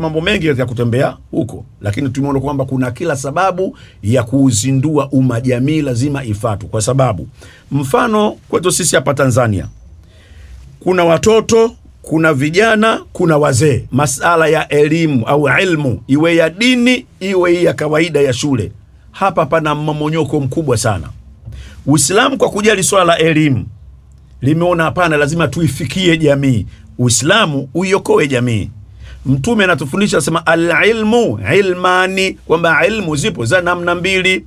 Mambo mengi ya kutembea huko, lakini tumeona kwamba kuna kila sababu ya kuuzindua umma, jamii lazima ifuatwe, kwa sababu mfano kwetu sisi hapa Tanzania kuna watoto, kuna vijana, kuna wazee. Masala ya elimu au ilmu, iwe ya dini iwe hii ya kawaida ya shule, hapa pana mmomonyoko mkubwa sana. Uislamu kwa kujali swala la elimu limeona hapana, lazima tuifikie jamii. Uislamu uiokoe jamii. Mtume anatufundisha sema, alilmu ilmani, kwamba ilmu zipo za namna mbili.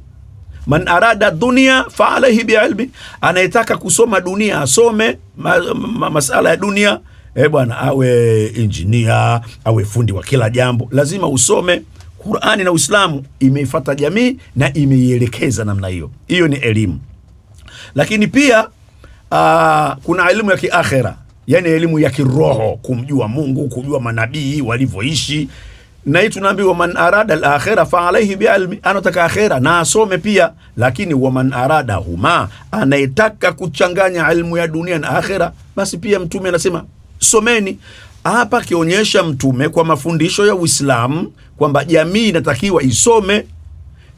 Man arada dunia fa alaihi biilmi, anayetaka kusoma dunia asome masala ya dunia. Eh bwana, awe injinia awe fundi wa kila jambo, lazima usome. Qurani na Uislamu imeifata jamii na imeielekeza namna hiyo. Hiyo ni elimu, lakini pia kuna elimu ya kiakhera, yani elimu ya kiroho, kumjua Mungu, kujua manabii walivyoishi. Na hii tunaambiwa man arada al-akhira fa alayhi biilmi, anataka akhera na asome pia. Lakini wa man arada huma, anayetaka kuchanganya elimu ya dunia na akhera, basi pia Mtume anasema someni. Hapa akionyesha Mtume kwa mafundisho ya Uislamu kwamba jamii inatakiwa isome.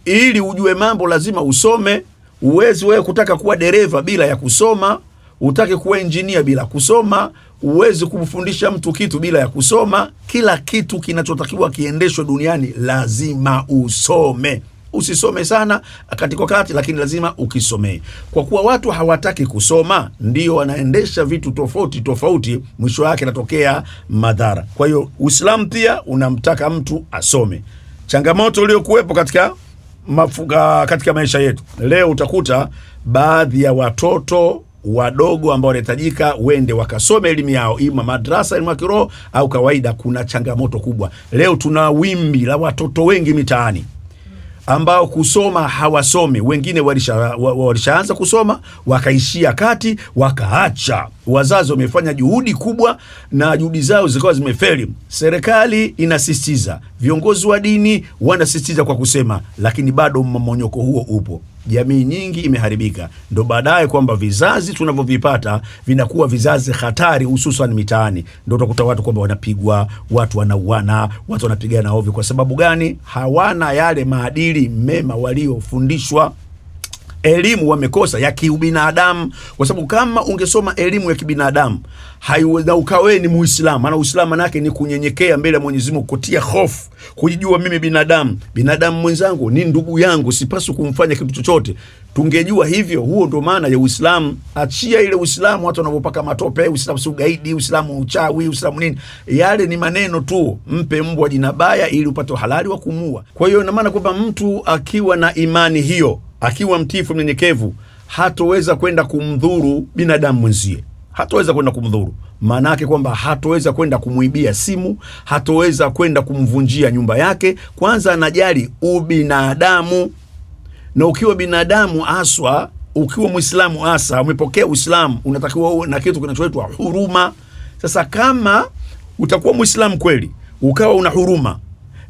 Ili ujue mambo lazima usome. Uwezi wewe kutaka kuwa dereva bila ya kusoma, utake kuwa injinia bila kusoma, uwezi kumfundisha mtu kitu bila ya kusoma. Kila kitu kinachotakiwa kiendeshwe duniani lazima usome. Usisome sana kati kwa kati, lakini lazima ukisomee. Kwa kuwa watu hawataki kusoma, ndio wanaendesha vitu tofauti tofauti, mwisho wake natokea madhara. Kwa hiyo Uislamu pia unamtaka mtu asome. Changamoto iliyokuwepo katika mafuga katika maisha yetu leo, utakuta baadhi ya watoto wadogo ambao wanahitajika wende wakasome elimu yao, ima madrasa, elimu ya kiroho au kawaida. Kuna changamoto kubwa leo, tuna wimbi la watoto wengi mitaani ambao kusoma hawasomi. Wengine walishaanza kusoma wakaishia kati wakaacha. Wazazi wamefanya juhudi kubwa na juhudi zao zikawa zimefeli. Serikali inasisitiza, viongozi wa dini wanasisitiza kwa kusema, lakini bado mmomonyoko huo upo. Jamii nyingi imeharibika, ndo baadaye kwamba vizazi tunavyovipata vinakuwa vizazi hatari, hususan mitaani. Ndo utakuta watu kwamba wanapigwa, watu wanauana, watu wanapigana ovyo. Kwa sababu gani? Hawana yale maadili mema waliofundishwa. Elimu wamekosa ya kiubinadamu, kwa sababu kama ungesoma elimu ya kibinadamu na ukawe ni Muislamu, maana Uislamu manake ni kunyenyekea mbele ya Mwenyezi Mungu, kutia hofu, kujijua mimi binadamu, binadamu mwenzangu ni ndugu yangu, sipaswi kumfanya kitu chochote. Tungejua hivyo, huo ndo maana ya Uislamu. Achia ile Uislamu watu wanavyopaka matope, Uislamu si ugaidi, Uislamu uchawi, Uislamu nini, yale ni maneno tu. Mpe mbwa jina baya ili upate uhalali wa kumua. Kwa hiyo ina maana kwamba mtu akiwa na imani hiyo, akiwa mtiifu mnyenyekevu, hatoweza kwenda kumdhuru binadamu mwenzie, hatoweza kwenda kumdhuru. Maana yake kwamba hatoweza kwenda kumwibia simu, hatoweza kwenda kumvunjia nyumba yake. Kwanza anajali ubinadamu, na ukiwa binadamu haswa, ukiwa Muislamu hasa, umepokea Uislamu, unatakiwa uwe na kitu kinachoitwa huruma. Sasa kama utakuwa Muislamu kweli, ukawa una huruma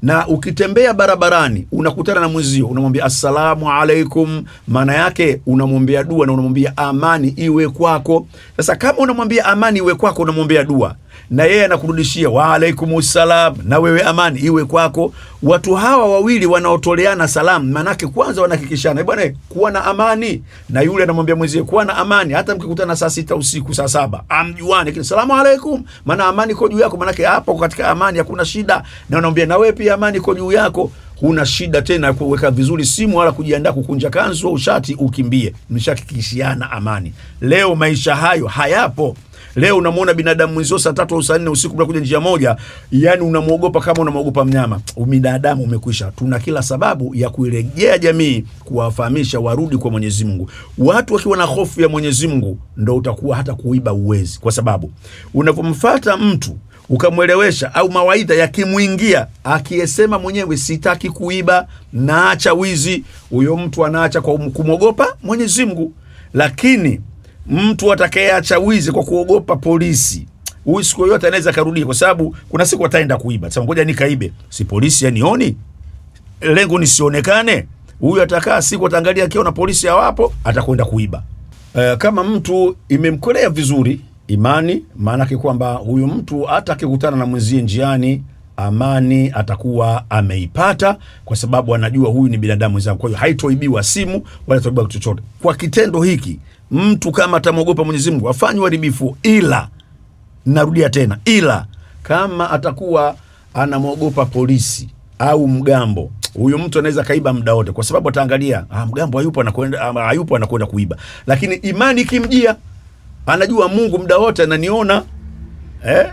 na ukitembea barabarani unakutana na mwenzio, unamwambia assalamu alaikum, maana yake unamwombea dua na unamwambia amani iwe kwako. Sasa kama unamwambia amani iwe kwako, unamwombea dua na yeye anakurudishia wa alaikumussalam, na wewe amani iwe kwako. Watu hawa wawili wanaotoleana salamu, maanake kwanza wanahakikishana bwana, kuwa na amani, na yule anamwambia mwenzie kuwa na amani. Hata mkikutana saa 6 usiku, saa 7, amjuane, lakini salamu alaikum, maana amani iko juu yako, maanake hapo katika amani hakuna shida, na unamwambia na wewe pia amani iko juu yako. Huna shida tena kuweka vizuri simu wala kujiandaa kukunja kanzu au shati ukimbie, mshahakikishiana amani. Leo maisha hayo hayapo. Leo unamuona binadamu mwenzio saa 3 au saa 4 usiku mnakuja njia moja, yani unamuogopa kama unamuogopa mnyama. Ubinadamu umekwisha. Tuna kila sababu ya kuirejea jamii, kuwafahamisha warudi kwa Mwenyezi Mungu. Watu wakiwa na hofu ya Mwenyezi Mungu, ndo utakuwa hata kuiba uwezi, kwa sababu unapomfuata mtu ukamwelewesha au mawaidha yakimwingia, akiyesema mwenyewe sitaki kuiba, naacha wizi, huyo mtu anaacha kwa kumwogopa Mwenyezi Mungu. Lakini mtu atakayeacha wizi kwa kuogopa polisi, huyu siku yoyote anaweza karudia, kwa sababu kuna siku ataenda kuiba. Sasa ngoja nikaibe, si polisi anioni, lengo nisionekane. Huyu atakaa siku, ataangalia, akiona polisi hawapo, atakwenda kuiba. Kama mtu imemkolea vizuri imani, maana yake kwamba huyu mtu hata akikutana na mwenzie njiani Amani atakuwa ameipata, kwa sababu anajua huyu ni binadamu mwenzangu. Kwa hiyo haitoibiwa simu wala haitoibiwa kitu chochote. Kwa kitendo hiki, mtu kama atamwogopa Mwenyezi Mungu afanye uharibifu, ila narudia tena, ila kama atakuwa anamwogopa polisi au mgambo, huyu mtu anaweza kaiba muda wote, kwa sababu ataangalia, mgambo hayupo, anakwenda hayupo, anakwenda kuiba. Lakini imani ikimjia, anajua Mungu muda wote ananiona.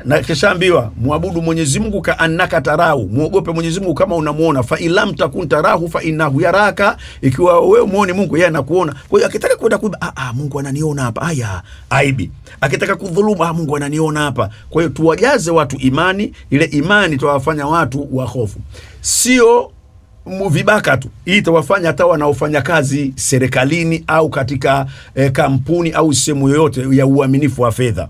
Na kishaambiwa muabudu Mwenyezi Mungu ka annaka tarahu, muogope Mwenyezi Mungu kama unamuona. Fa ilam takun tarahu fa innahu yaraka, ikiwa wewe muone Mungu yeye anakuona. Kwa hiyo akitaka kwenda kuiba, Mungu ananiona hapa, aya aibi. Akitaka kudhulumu, Mungu ananiona hapa. Kwa hiyo tuwajaze watu imani, ile imani tuwafanya watu wa hofu, sio vibaka tu. Hii itawafanya hata wanaofanya kazi serikalini au katika kampuni au sehemu yoyote ya uaminifu wa fedha.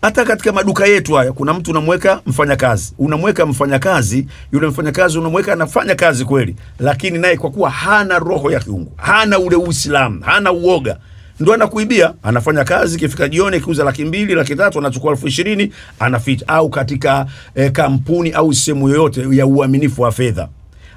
Hata katika maduka yetu haya kuna mtu unamweka mfanyakazi, unamweka mfanyakazi, yule mfanyakazi unamweka anafanya kazi kweli, lakini naye kwa kuwa hana roho ya kiungu, hana ule Uislamu, hana uoga, ndo anakuibia. Anafanya kazi, ikifika jioni akiuza 200,000 300,000, anachukua 20,000 anaficha. Au katika kampuni au sehemu yoyote ya uaminifu wa fedha.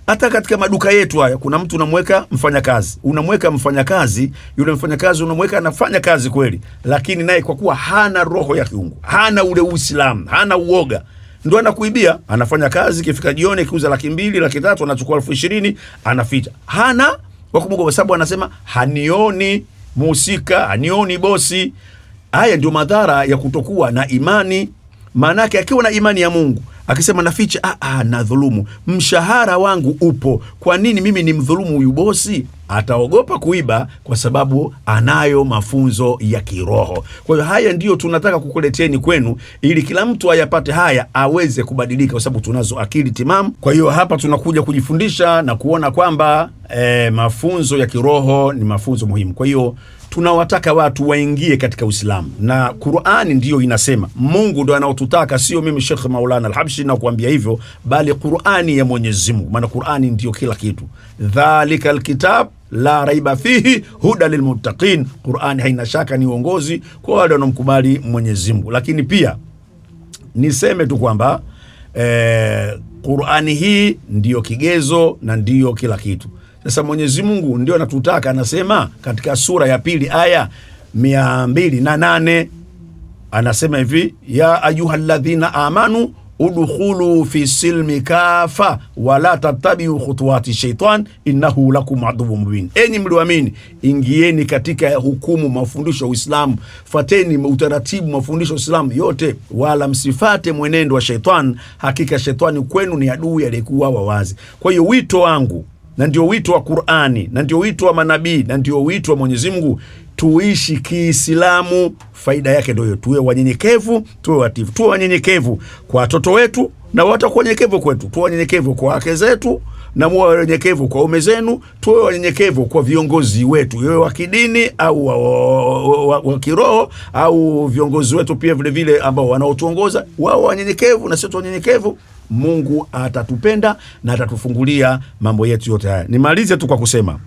Hata katika maduka yetu haya kuna mtu unamweka mfanyakazi, unamweka mfanyakazi, yule mfanyakazi unamweka anafanya kazi kweli, lakini naye kwa kuwa hana roho ya kiungu, hana ule Uislamu, hana uoga, ndo anakuibia. Anafanya kazi, ikifika jioni akiuza 200,000 300,000, anachukua 20,000 anaficha. Hana wa kumwogopa, kwa sababu anasema hanioni muhusika, hanioni bosi. Haya ndio madhara ya kutokuwa na imani. Maanake akiwa na imani ya Mungu, akisema naficha, na dhulumu, mshahara wangu upo, kwa nini mimi ni mdhulumu huyu bosi? Ataogopa kuiba kwa sababu anayo mafunzo ya kiroho. Kwa hiyo haya ndiyo tunataka kukuleteni kwenu, ili kila mtu ayapate haya aweze kubadilika, kwa sababu tunazo akili timamu. Kwa hiyo hapa tunakuja kujifundisha na kuona kwamba mafunzo ya kiroho ni mafunzo muhimu. Kwa hiyo tunawataka watu waingie katika Uislamu, na Qur'ani ndiyo inasema, Mungu ndo anaotutaka, sio mimi Sheikh Maulana Al-Habshi na kuambia hivyo, bali Qur'ani ya Mwenyezi Mungu, maana Qur'ani ndiyo kila kitu. Dhalika alkitab la raiba fihi huda lilmuttaqin, Qur'ani haina shaka ni uongozi kwa wale wanaomkubali Mwenyezi Mungu. Lakini pia niseme tu kwamba Qur'ani hii ndiyo kigezo na ndiyo kila kitu. Sasa Mwenyezi Mungu ndio anatutaka, anasema katika sura ya 2 aya 208, anasema hivi: ya ayyuhalladhina amanu udkhulu fi silmi kafa wala tattabiu khutuwati shaitan innahu lakum aduwwun mubin. Enyi mlioamini, ingieni katika hukumu mafundisho ya Uislamu, fateni utaratibu mafundisho ya Uislamu yote, wala msifate mwenendo wa shaitan, hakika shaitani kwenu ni adui aliyekuwa wawazi. Kwa hiyo wito wangu, na ndio wito wa Qur'ani, na ndio wito wa manabii, na ndio wito wa Mwenyezi Mungu, tuishi Kiislamu. Faida yake ndio hiyo, tuwe wanyenyekevu, tuwe watiifu, tuwe wanyenyekevu kwa watoto wetu na watakuwa wanyenyekevu kwetu, tuwe wanyenyekevu kwa wake zetu na muwe wanyenyekevu kwa ume zenu, tuwe wanyenyekevu kwa viongozi wetu, iwe wa kidini au wa kiroho, au viongozi wetu pia vile vile ambao wanaotuongoza, wao wanyenyekevu na sisi wanyenyekevu. Mungu atatupenda na atatufungulia mambo yetu yote haya. Nimalize tu kwa kusema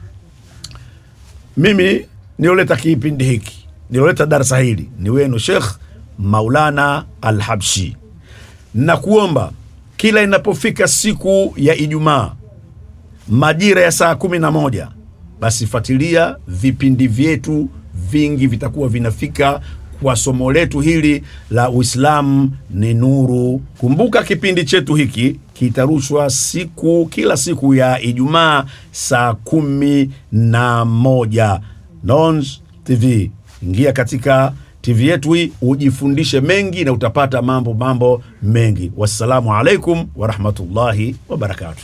mimi nioleta kipindi hiki, nioleta darasa hili ni wenu Sheikh Maulana Al-Habshi, na kuomba kila inapofika siku ya Ijumaa majira ya saa 11, basi fuatilia vipindi vyetu vingi, vitakuwa vinafika kwa somo letu hili la Uislamu ni Nuru. Kumbuka kipindi chetu hiki kitarushwa kila siku ya Ijumaa saa 11 Nons TV. Ingia katika TV yetu hii ujifundishe mengi na utapata mambo mengi. Wassalamu alaikum warahmatullahi wabarakatuh.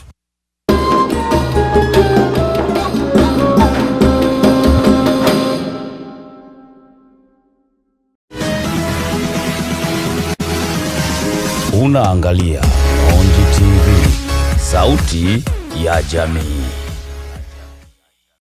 Unaangalia Onji TV, sauti ya jamii.